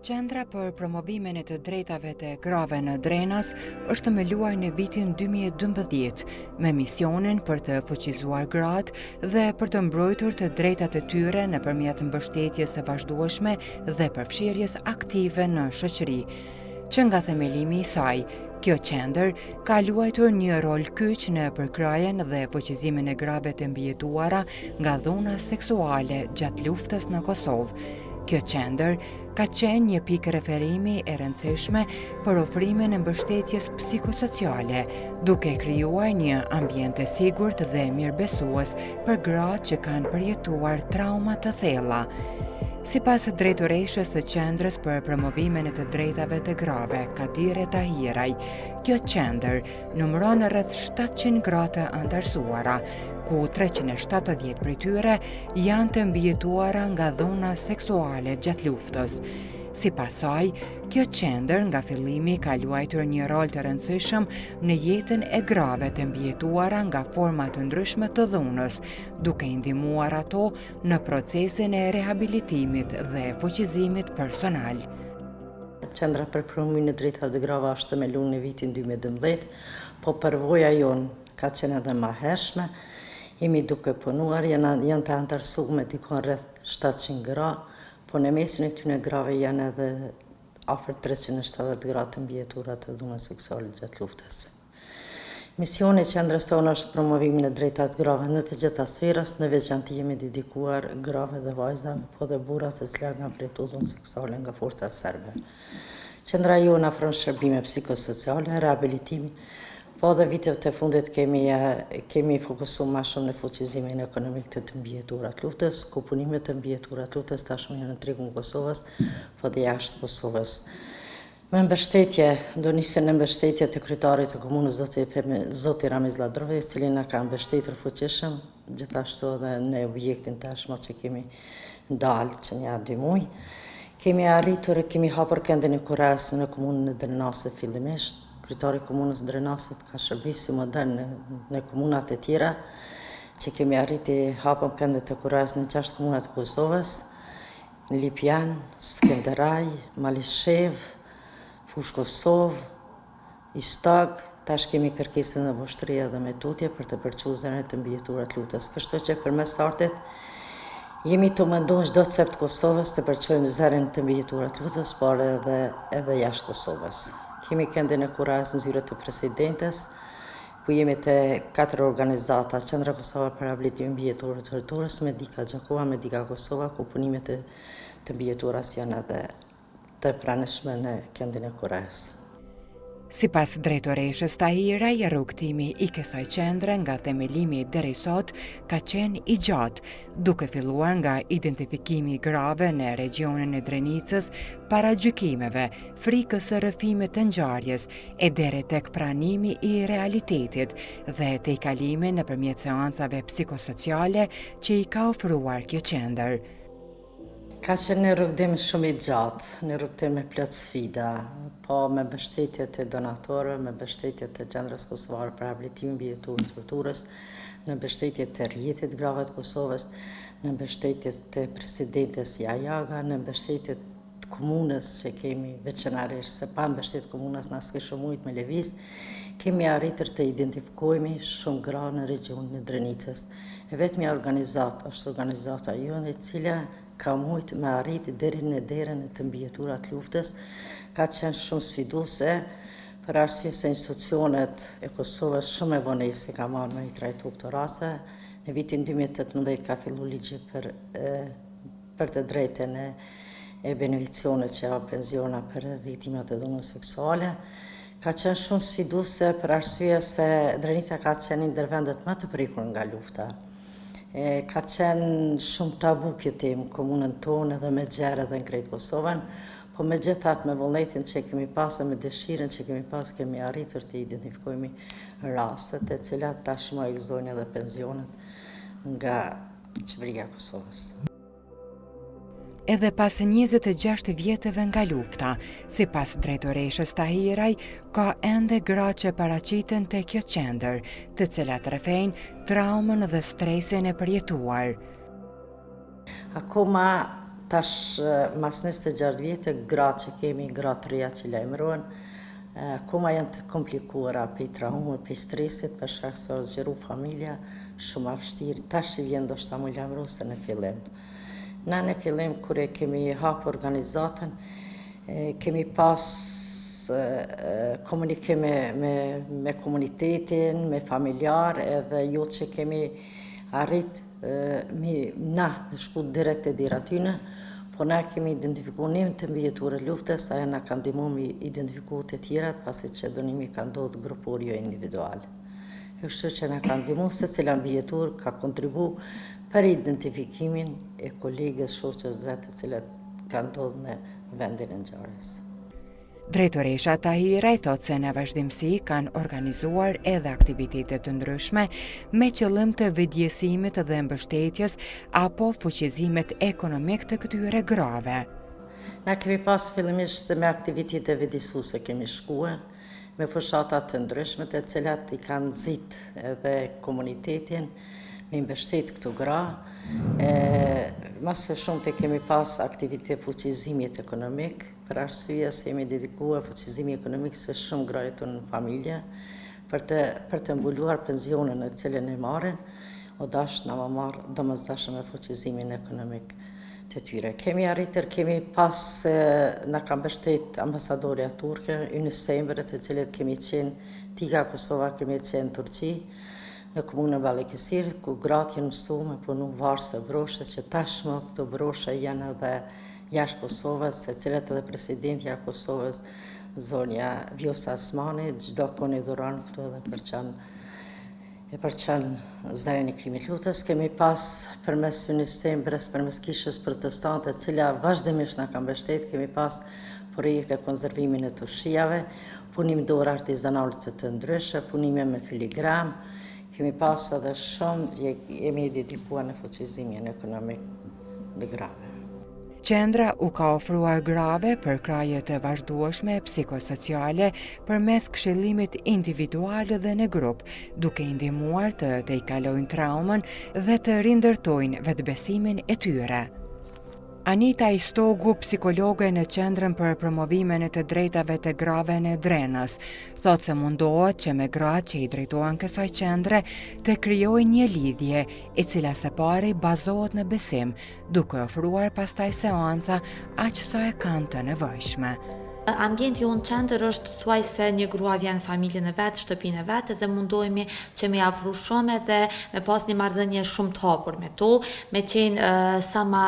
Qendra për promovimin e të drejtave të grave në Drenas është themeluar në vitin 2012 me misionin për të fuqizuar gratë dhe për të mbrojtur të drejtat e tyre nëpërmjet mbështetjes së vazhdueshme dhe përfshirjes aktive në shoqëri. Që nga themelimi i saj, kjo qendër ka luajtur një rol kyç në përkrahjen dhe fuqizimin e grave të mbijetuara nga dhuna seksuale gjatë luftës në Kosovë. Kjo qendër ka qenë një pikë referimi e rëndësishme për ofrimin e mbështetjes psikosociale, duke krijuar një ambient të sigurt dhe mirëbesues për gratë që kanë përjetuar trauma të thella. Sipas drejtoreshës së Qendrës për Promovimin e të Drejtave të Grave, Kadire Tahiraj, kjo qendër numëron rreth 700 gra të anëtarësuara, ku 370 prej tyre janë të mbijetuara nga dhuna seksuale gjatë luftës. Sipas saj, kjo qendër nga fillimi ka luajtur një rol të rëndësishëm në jetën e grave të mbijetuara nga forma të ndryshme të dhunës, duke i ndihmuar ato në procesin e rehabilitimit dhe fuqizimit personal. Qendra për promovimin e drejtave të grave është themelu në vitin 2012, po përvoja jonë ka qenë edhe ma hershme, jemi duke punuar, janë, janë të anëtarësume dikun rreth 700 gra, po në mesin e këtyne grave janë edhe afër 370 gra të mbijetura të dhunës seksuale gjatë luftës. Misioni i qendrës tonë është promovimin e drejtave të grave në të gjitha sferat, në veçanti jemi dedikuar grave dhe vajzave, po dhe burrat të cilat kanë përjetu dhunë seksuale nga forcat serbe. Qendra jonë ofron shërbime psikosociale, rehabilitimi, po dhe viteve të fundit kemi kemi fokusu ma shumë në fuqizimin ekonomik të të mbijeturat të luftës, ku punimet të mbijeturat të luftës tashmë janë në tregun Kosovës, po dhe jashtë Kosovës. Me mbështetje, do nisem në mbështetje të kryetarit të komunës zoti Femi, zoti Ramiz Lladrovci, i cili na ka mbështetur fuqishëm, gjithashtu edhe në objektin tashmë që kemi dalë që nja dy muaj. Kemi arritur, kemi hapur këndin e kurajës në komunën e Drenasit fillimisht. Kryetari i komunës Drenasit ka shërby si model në, në komunat e tjera, që kemi arriti hapëm këndet e kurajës në gjashtë komunat e Kosovës. Lipjan, Skenderaj, Malishevë, Fushë Kosovë, Istog, tash kemi kërkesën në Vushtrri edhe me tutje për të përçu zërin e të mbijeturat luftës. Kështu që përmes artit jemi tu mendu në çdo cep të Kosovës të përçojmë zërin të mbijeturat luftës, por edhe edhe jashtë Kosovës. Kemi këndin e kurajës në zyre të presidentes, ku jemi të katër organizata, Qendra Kosovare për Rehabilitimin e Mbijetuarve të Torturës, Medika Gjakova, Medika Kosova, ku punimet e të mbijeturas janë edhe të pranishme në këndin e kurajës. Sipas drejtoreshës Tahiraj, rrugëtimi i kësaj qendre nga themelimi deri sot ka qenë i gjatë, duke filluar nga identifikimi i grave në regjionin e Drenicës, paragjykimeve, frikës së rrëfimit të ngjarjes e deri tek pranimi i realitetit dhe tejkalimi nëpërmjet seancave psikosociale që i ka ofruar kjo qendër. Ka qenë një rrugëtim shumë i gjatë, një rrugëtim me plot sfida, po me mbështetje të donatorëve, me mbështetje të Qendrës Kosovare për Rehabilitimin e Mbijetuarve të Torturës, në mbështetje të Rrjetit Grave të Kosovës, në mbështetje të Presidentes Jahjaga, në mbështetje të komunës që kemi veçanarisht, se pa mbështetje të komunës na s'kishim mujt me lëviz, kemi arritur të identifikojmë shumë gra në regjionin e Drenicës. E vetmja organizatë është organizata jonë e cila ka mujt me arrit deri në derën e të mbijeturat të luftës, ka qenë shumë sfiduese, për arsye se institucionet e Kosovës shumë me vonesë ka marrë me i trajtu këto raste. Në vitin 2018 ka fillu ligji për për të drejtën e e beneficionet që janë penziona për viktimat e dhunës seksuale. Ka qenë shumë sfiduese për arsye se Drenica ka qenë një ndër vendet më të prekur nga lufta. E, ka qenë shumë tabu kjo temë në komunën tonë edhe me gjerë edhe në krejt Kosovën, po megjithatë me vullnetin që kemi pasë me dëshirën që kemi pasë kemi arritur të identifikojmë rastet e cilat tashmë i gëzojnë edhe penzionet nga Qeveria e Kosovës. Edhe pas 26 vjetëve nga lufta, sipas drejtoreshës Tahiraj, ka ende gra që paraqiten te kjo qendër, të cilat rrëfejnë traumën dhe stresin e përjetuar. Akoma Tash mas 26 vjetë, gratë që kemi, gratë të reja që lajmërohen, akoma janë të komplikuara prej traume, prej stresit, për shkak se është zgjeru familja, shumë ma vështirë, tash i vjen ndoshta mu lajmëru se në fillim. Na në fillim kur e kemi hapë organizatën, kemi pas komunikim me, me, me komunitetin, me familjar, edhe jo që kemi arrit mi, na me shku direkt te dera tyne, po na kemi identifiku një të mbijetuar e luftës, ajo na ka ndihmu mi identifiku të tjerat, pasi që dhunimi ka ndodhë grupor, jo individual. E kështu që na ka ndihmu secila mbijetuar ka kontribu për identifikimin e kolegës shoqes vet të cilat ka ndodhë në vendin e ngjarjes. Drejtoresha Tahiraj thotë se në vazhdimësi kanë organizuar edhe aktivitete të ndryshme me qëllim të vetëdijesimit dhe mbështetjes apo fuqizimit ekonomik të këtyre grave. Na kemi pas fillimisht me aktivitete vetëdijesuese kemi shkue, me fushata të ndryshme të cilat i kanë nxit edhe komunitetin me mbështet këto gra. E, ma së shumti kemi pas aktivitete fuqizimit ekonomik, për arsye se jemi dedikuar fuqizimi ekonomik se shumë gra jetojnë në familje, për të, për të mbuluar pensionin e cilën e marrin, u dash na me marrë domosdoshëm me fuqizimin ekonomik të tyre. Kemi arritur, kemi pas, na ka mbështet ambasadorja turke, Yunus Emre, të cilët kemi qenë, Tiga Kosova, kemi qenë në Turqi, në komunën Balikesir, ku gratë janë mësu me punu varëse broshe, që tashmë këto broshe janë edhe jashtë Kosovës, e cilat edhe presidentja e Kosovës, zonja Vjosa Osmani, çdo kon i dhuron këto edhe përçon e përçon zërin e krimit luftës. Kemi pas përmes Yunus Emres, përmes kishës protestante, e cila vazhdimisht na ka mbështet, kemi pas projekte konservimin e turshiave, punim dorë artizanal të të ndryshme, punime me filigram, kemi pas edhe shumë, jemi dedikuar në fuqizimin ekonomik të grave. Qendra u ka ofruar grave përkrahje të vazhdueshme psikosociale përmes këshillimit individual dhe në grup, duke i ndihmuar të tejkalojnë traumën dhe të rindërtojnë vetëbesimin e tyre. Anita Istogu, psikologe në Qendrën për Promovimin e të Drejtave të Grave në Drenas, thotë se mundohet që me gratë që i drejtohen kësaj qendre të krijojnë një lidhje e cila së pari bazohet në besim, duke ofruar pastaj seanca aq sa e kanë të nevojshme. Ambienti jonë n'qendër është thuajse një grua vjen në familjen e vet, shtëpinë e vet edhe mundohemi që me i afru shumë edhe me pas një marrëdhënie shumë të hapur me to, me qenë sa ma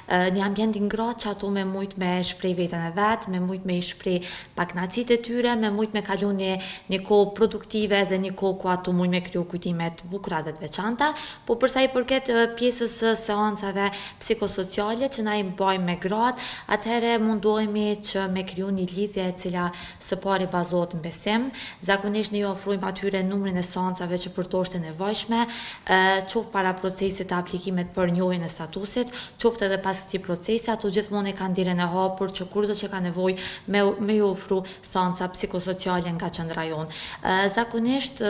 një ambient i ngrohtë që ato me mujt me shpreh veten e vet, me mujt me i shpreh pakënaqësitë e tyre, me mujt me kalu një një kohë produktive dhe një kohë ku ato mujnë me kriju kujtime të bukura dhe të veçanta, Po për sa i përket pjesës së seancave psikosociale që na i mbajmë me gratë, atëherë mundohemi që me kriju një lidhje e cila së pari bazohet në besim. Zakonisht ne ju ofrojmë atyre numrin e seancave që për to është e nevojshme, qoftë para procesit të aplikimit për njohjen e statusit, qoftë edhe pas këtij procesi, ato gjithmonë e kanë derën e hapur që kurdo që kanë nevojë me me ju ofru seanca psikosociale nga qendra jonë. Zakonisht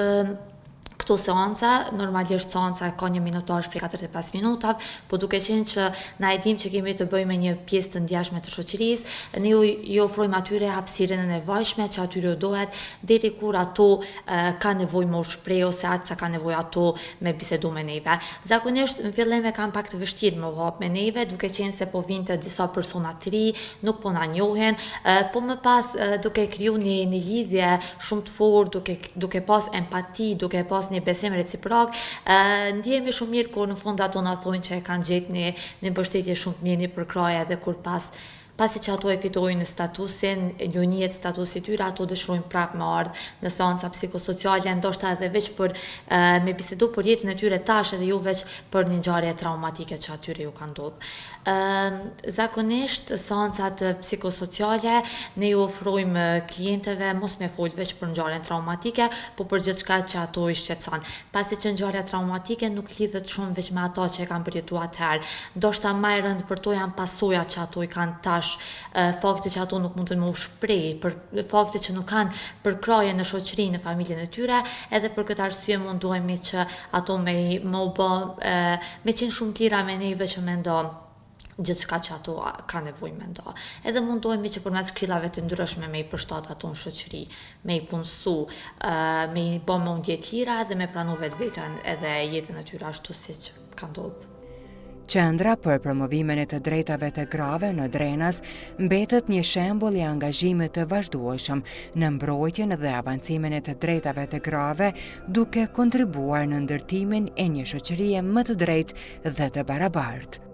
këto seanca, normalisht seanca ka një minutazh prej 45 minutave, po duke qenë që na e dimë që kemi të bëjmë me një pjesë të ndjeshme të shoqërisë, ne ju, ju ofrojmë atyre hapësirën e nevojshme që atyre u dohet deri kur ato kanë nevojë me u shpreh ose atë sa kanë nevojë ato me bisedu me neve. Zakonisht në fillim e kanë pak të vështirë me u hap me neve, duke qenë se po vijnë te disa persona të ri, nuk po na njohin, po më pas duke kriju një, një lidhje shumë të fortë, duke duke pas empati, duke pas një besim reciprok, ndihemi shumë mirë kur në fund ato na thonë që e kanë gjetë një një mbështetje shumë të mirë, një përkrahje edhe kur pas pasi që ato e fitojnë statusin, ju njihet statusi i tyre, ato dëshirojnë prapë me ardhë në seanca psikosociale, ndoshta edhe veç për me bisedu për jetën e tyre tash edhe jo veç për një ngjarje traumatike që atyre ju ka ndodhë. Zakonisht seancat psikosociale ne ju ofrojmë klienteve mos me fol veç për ngjarjen traumatike, po për gjithçka që ato i shqetëson. Pasi që ngjarja traumatike nuk lidhet shumë veç me ato që e kanë përjetu atëherë. Ndoshta ma e rëndë për to janë pasojat që ato i kanë tash, fakti që ato nuk mundën me u shpreh, për fakti që nuk kanë përkrahje në shoqëri, në familjen e tyre, edhe për këtë arsye mundohemi që ato me me u bë me qenë shumë të lira me neve që me nda. Gjithçka që ato kanë nevojë me nda. Edhe mundohemi që përmes këshillave të ndryshme me i përshtat ato në shoqëri, me i punësu, me i bo me u ndje të lira edhe me pranu vetveten edhe jetën e tyre ashtu siç ka ndodhë. Qendra për promovimin e të drejtave të grave në Drenas mbetet një shembull i angazhimit të vazhdueshëm në mbrojtjen dhe avancimin e të drejtave të grave, duke kontribuar në ndërtimin e një shoqërie më të drejtë dhe të barabartë.